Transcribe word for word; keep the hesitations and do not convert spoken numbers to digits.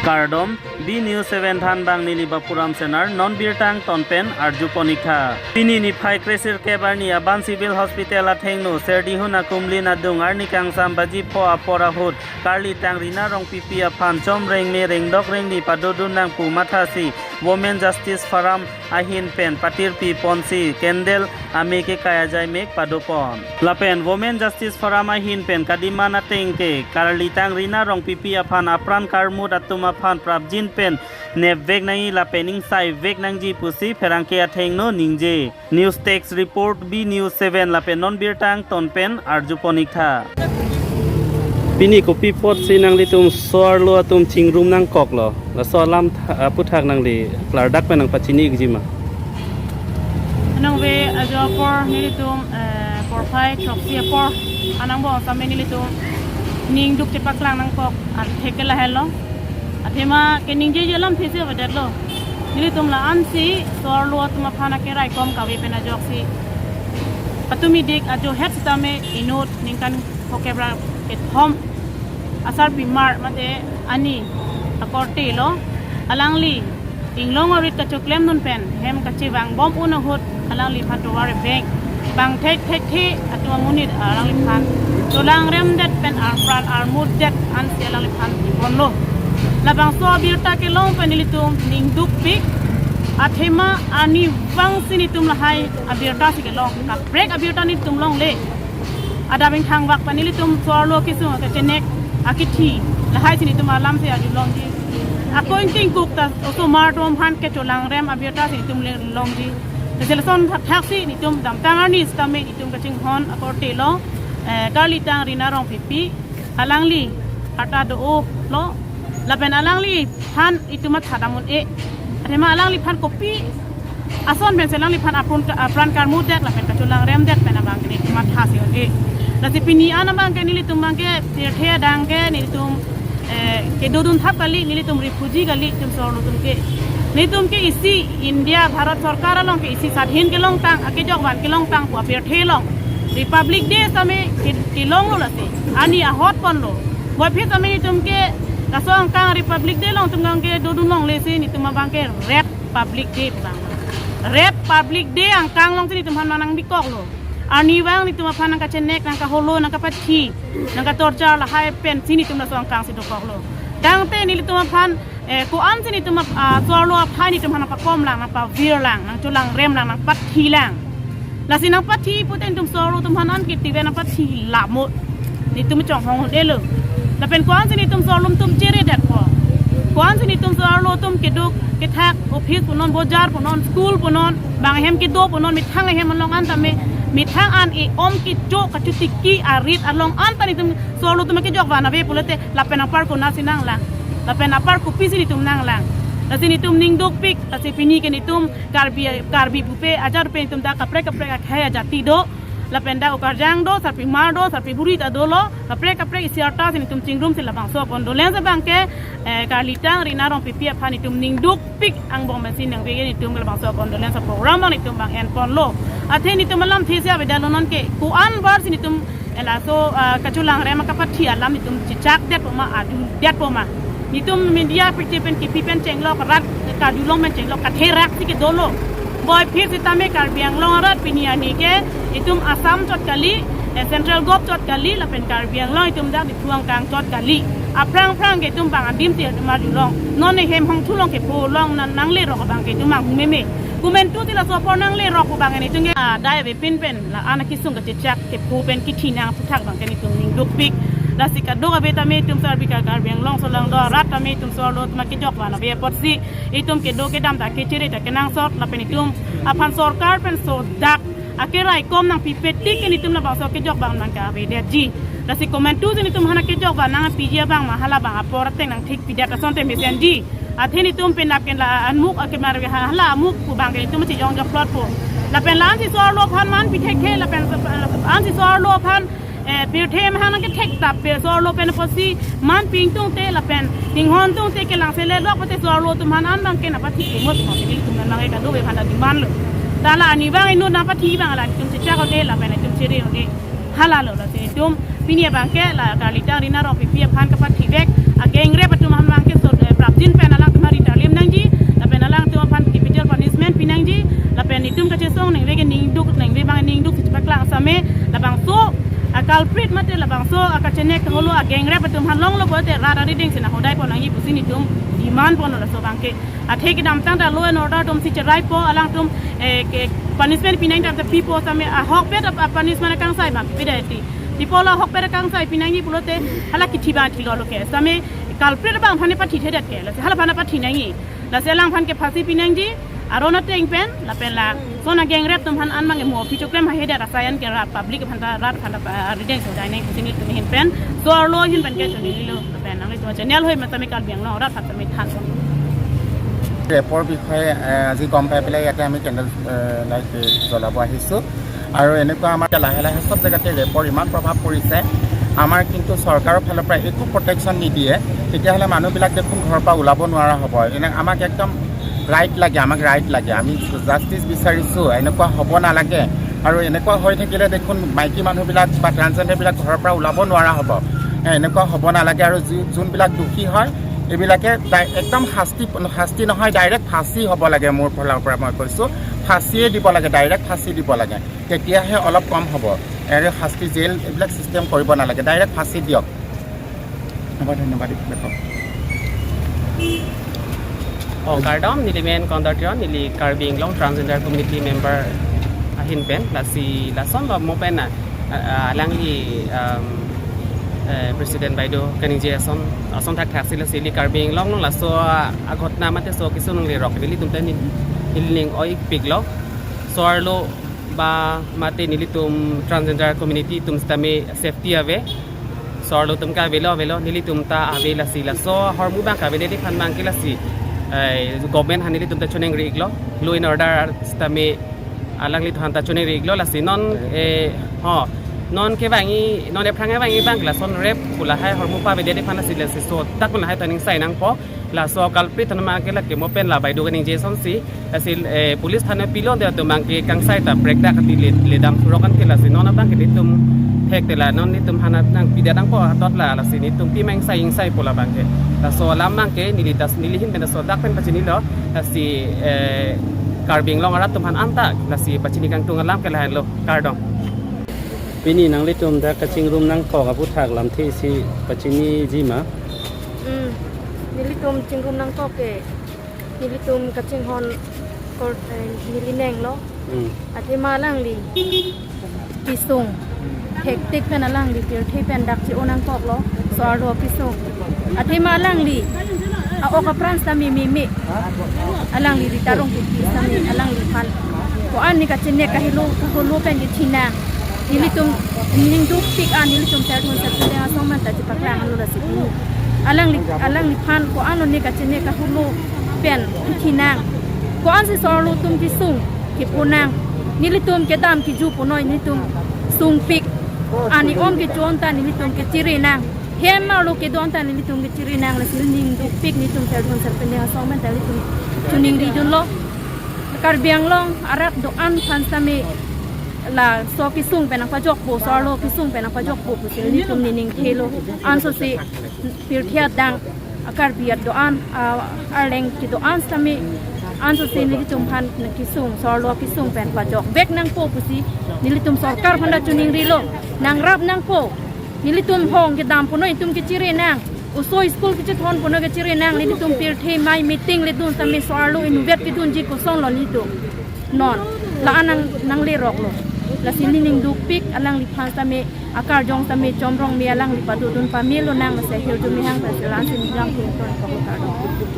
Kardom, B News seven thanbang neli Bapuram Senar, non birta angton pen arjupon ik tha. Pini niphai kresirkep arni aban Civil Hospital athengno, Serdihun akumlin adung arni kangsam baji pho apor ahut, karlitang Rina Rongpipi aphan chom rengme rengdok rengni padodun nang pu mathasi, Women Justice Forum ahin pen patirpi ponsi candle ame kekai ajai mek padopon. Lapen Women Justice Forum ahin pen kademand ateng ke karlitang Rina Rongpipi aphan apran karmut atum aphan prapjin pen nepvek nangji lapen ingsaivek nangji pusi pherangke athengno ningje. News Desk Report, B News seven lapen non birta angton pen arjupon ik tha. Pini kopi apotsi nanglitum so-arlo atum chingrum nangkoklo? Laso alam tha-, aputhak nangli klardak pen nangpachini ikji ma? Nangve ajo apor nelitum, eh, porphai throksi apor anang bo same nelitum ning duk chepaklang nangkok atheke lahelo. Athema keningjeje alamthe si avedetlo. Nelitum la-ansi so-arlo atum aphan akeraikom kave pen ajoksi patumi dik ajo het sitame inut ningkan phokep ra kethom asarpimar mate ani akorte lo. Alangli inglong arit kachoklemdun pen hem kachevangbom un ahut alangliphan tovar abeng bang thekthekthe atum amonit alangliphan cholangremdet pen arpran armutdet ansi alangliphan iponlo. Labangso abirta kelong pen nelitum ning dukpik. Athema arnivangsi nelitum lahai abirta si kelong, kaprek abirta nelitum longle. Adap ingthangvak pen nelitum so-arlo kesung akechenek akithi lahaisi nelitum alamsi arjulongji. Ako ingtingkuk ta osomar atum aphan kecholangrem abirta si nelitum le-, longji. Lasi lason thakthaksi nelitum damtang arni sitame nelitum kachinghon akorte lo, eh, karlitang Rina Rongpipi, alangli arta do-olo, lapen alangliphan itum matha dam un-e. Athema alangliphan kopi ason pensi alangliphan apun ka-, apran karmutdet lapen kacholangremdet pen abang ke nelitum matha si un-e. Lasi pini an abang ke nelitum abang ke pirthe adang ke nelitum, eh, kedodun thap kali, nelitum refugee kali, itum so-arlo atum ke. Nelitum ke isi India Bharat Sorkar along ke isi sadhin kelongtang, akejokvan kelongtang pu apirthe along Republic Day sitame ke-, kelonglo lasi. Arni ahot ponlo. Puvoiphit sitame nelitum ke laso angkang Republic Day along itum abang ke dodun longle si nelitum abang ke Republic Day pu abang. Republic Day angkang alongsi nelitum aphan nang bikoklo. Arnivang nelitum aphan nangkachenek, nangkaholo, nangkapathi, nangkatorture lahai pensi nelitum laso angkangsi dokoklo. Tangte nelitum aphan, eh, ko-ansi nelitum ap-, ah, so-arlo aphai nelitum aphan nangpakomlang, nangpavirlang, nangcholangremlang, nangpathilang. Lasi nangpathi pute nelitum so-arlo atum aphan an ketiven nangpathi lamo. Nelitum chonghong un-elo. Lapen ko-ansi nelitum so-arlo atum cheredetpo? Ko-ansi nelitum so-arlo atum keduk kethak, office punon, bojar punon, school punon, bang ahem kedo punon, methang ahem along an tame, methang an e-om kecho kachotiki arit along an ta nelitum so-arlo atum akejokvan ave pulote lapen apar konatsi nanglang, lapen apar kopisi nelitum nanglang. Lasi nelitum ning dukpik, lasi pini ke nelitum Karbi, Karbi bupe ajar pen nelitum dak kaprek kaprek akhei ajati do. Lapen dak okarjang do, sarpimar do, sarpiburi ta dolo, kaprek kaprek isi arta si nelitum chingrumsi labangso condolence abang ke, eh, karlitang Rina Rongpipi aphan nelitum ning dukpik angbong pensi nangve nelitum labangso condolence program abang nelitum abang enponlo. Athe nelitum alamthe si avedetlo non ke, ko-an apar si nelitum, eh, laso, ah, kacholangrem kapathi alam nelitum chechakdetpo ma, arjudetpo ma. Nelitum media pirthe pen kipi pen chenglok, rat karjulong pen chenglok, katherak si kedolo. Puvoiphit sitame Karbi Anglong arat pini arni ke itum Assam chot kali, eh, Central Gov chot kali, lapen Karbi Anglong itum dak Diphu angkang chot kali. Aphrang phrang ke itum bang adimsi itum arjulong. Non ehem hongthu along kepho along nang, nanglerok abang ke itum anghu meme. Komantusi laso apor nanglerok pu abang nelitum ke, ah, dai avepin pen la-an akesung kachechak kepho pen kithi nang aphuthak abang ke nelitum ning dukpik. Lasi kadokave tame itum Karbi, Karbi Anglong solangdo arat tame itum so-arlo atum akejokvan ave apotsi itum kedo kedam ta kechere ta kenangsot lapen itum aphan sorkar pen sodak akeraikom nangpipe tik ke nelitum labangso kejokvan abang ke avedetji. Lasi komantusi nelitum aphan akejokvan nangpiji abang ma hala abang apor ateng nangthikpidet asonte mesenji. Athe nelitum penap ken la anmuk akemar ha-, hala amuk pu abang ke nelitum chijong jokplotpo. Lapen la-ansi so-arlo aphan man pithekthe, lapen la-ansi so-arlo aphan, eh, pirthe mahang nangkethek tap pe so-arlo pen apotsi man pingtungte lapen tinghon tungte kelang sele lok pute so-arlo atum aphan an abang ke nangpathi imut mo, nelitum abang ke kadokave aphan ta demand lo. Ta la arnivang inut nangpathi abang la nelitum chechak un-e lapen nelitum chere un-e. Hala lo, lasi nelitum pini abang ke la karlitang Rina Rongpipi aphan kapathivek agengrep atum aphan abang ke so, eh, Abdin pen alangtum hari talim nangji, lapen alangtum aphan capital punishment pinangji, lapen itum kachesong ningve ke ningduk, ningve abang ningduk si chepaklang same, labangso a-culprit mate labangso akachenek kaholo a-gang rape atum aphan longlo pote rat arideng si nanghodai pon nangji pusi nelitum demand ponlo laso abangke. Athe kedamtang ta law and order atum si cheraipo, alangtum, eh, ke punishment pinang ta pipo same, ahokpet a-punishment akangsai abang pideti. Pipo la ahokpet akangsai pinangji pulote hala kithi abang thilolo ke. Same culprit abang aphan pathi thedet ke. Lasi hala aphan pathi nangji. Lasi alangphan ke phasi pinangji. Aron ateng pen, lapen lason a-gang rape atum aphan an abang mo phi choklem hahedet asai an ke rat public aphan ta, rat aphan ta, ah, arideng si hodai nangji pusi nelitum ahin pen, so-arlo ahin pen ke choningri lo, lapen nanglitum channel hoi matami Karbi Anglong arat aphan tami than. ৰেপৰ বিষয়ে, এ, আজি গম পাই পেলাই ইয়াতে আমি কেণ্ডেল, এ, লাইট, এ, জ্বলাব আহিছোঁ। আৰু এনেকুৱা আমাৰ লাহে লাহে চব জেগাতে ৰেপৰ ইমান প্ৰভাৱ পৰিছে, আমাৰ কিন্তু চৰকাৰৰ ফালৰ পৰা একো প্ৰটেকশ্যন নিদিয়ে। তেতিয়াহ'লে মানুহবিলাক দেখোন ঘৰৰ পৰা ওলাব নোৱাৰা হ'ব। এনে আমাক একদম ৰাইট লাগে, আমাক ৰাইট লাগে, আমি জাষ্টিচ বিচাৰিছোঁ। এনেকুৱা হ'ব নালাগে। আৰু এনেকুৱা হৈ থাকিলে দেখোন মাইকী মানুহবিলাক বা ট্ৰান্সজেণ্ডাৰবিলাক ঘৰৰ পৰা ওলাব নোৱাৰা হ'ব। এ, এনেকুৱা হ'ব নালাগে। আৰু যি, যোনবিলাক দোষী হয়, এইবিলাকে ডাই-, একদম শাস্তি, শাস্তি নহয়, ডাইৰেক্ট ফাঁচী হ'ব লাগে। মোৰ ফালৰ পৰা মই কৈছোঁ, ফাঁচিয়ে দিব লাগে, ডাইৰেক্ট ফাঁচী দিব লাগে। তেতিয়াহে অলপ কম হ'ব। এনে শাস্তি, জেল, এইবিলাক ছিষ্টেম কৰিব নালাগে, ডাইৰেক্ট ফাঁচী দিয়ক। ধন্যবাদ, ধন্যবাদ, এইবিলাকক। Oh, kardom, neli men Kondar Teron, neli Karbi Anglong Transgender Community member ahin pen, lasi lasonlo mo pen na, ah, ah, alangli, um, eh, President Baido kaningje ason, ason thakthak si lasi neli Karbi Anglong along laso, ah, aghotna mate so kesung nanglerok, nelitum ta neli, neli ning oi piklo. So-arlo ba mate nelitum transgender community atum sitame safety ave. So-arlo atum ke avelo, avelo, nelitum ta ave, lasi laso ahormu abang ke avedet aphan abang ke lasi, eh, government aphan nelitum ta choningri iklo, law and order sitame alangliphan ta choningri iklo, lasi non, eh, ho, non kevangji, non ephrang kevangji abang ke lason rape pu lahai ahormu pavedet aphan lasi, lasi so dak pu lahai ta aning sai nangpo. Laso culprit atum abang ke lake mo pen la Baido kaningje asonsi, lasi, eh, police thana pilon de atum abang ke kangsai ta prek dak kati le, ledam thurok an ke, lasi non abang ke nelitum thekte la, non nelitum aphan nangpidet nangpo hatot la, lasi nelitum pi mang sai ingsai pu la abang ke. Laso alam abang ke neli das, neli ahin pen laso dak pen pachinilo, lasi, eh, Karbi Anglong arat atum aphan anta, lasi pachini kangtung alam ke lahenlo, kardom. Pini nanglitum dak kachingrum nangkok aphuthak lamthe si pachiniji ma? Hmm. Nelitum chingrum nangkok ke, nelitum kachinghon kor, eh, neli nenglo. Hmm. Athema alangli kesung hektik pen alangli pirthe pen dak chi-o nangkoklo, so-arlo kesung. Athema alangli a-ok apran sitame meme. Alangli ritarong ke sitame alangliphan ko-an ne kachenek kahelo kaholo pen ke chinang. Nelitum ning dukpik an nelitum Serthon Serpendeng asong man ta chepaklang lo lasi pini. Alangli, alangliphan ko-an ne kachenek kaholo pen chinang. Ko-an si so-arlo atum kesung keponang. Nelitum kedam keju punoi nelitum sungpik. Ani om kecho-on ta nelitum kechiri nang. Hem arlo kedo-an ta nelitum kechiri nang, lasi ning dukpik nelitum Serthon Serpendeng asong man ta nelitum choningri dunlo. Karbi Anglong arat do-an aphan sitame laso kesung pen nangpajokpo, so-arlo kesung pen nangpajokpo pusi nelitum nening thelo. Ansose pirthe adang a-Karbi arat do-an, a-Arleng kedo-an sitame ansose nelitum aphan kesung, so-arlo kesung pen pajokvek nangpo pusi nelitum sorkar aphan ta choningrilo, nangrap nangpo. Nelitum hong kedam punoi nelitum kechiri nang. Oso school kechethon punoi kechiri nang. Nelitum pirthe mai meeting ledun sitame so-arlo inutvet kedunji kosonlo nelitum. Non, la-an nang, nangleroklo. Lasi nening dukpik alangliphan sitame akarjong sitame Chomrong me alangli padodun pamelo nang, lasi ahirjume hang ta si la-an si nang pun ton kardom.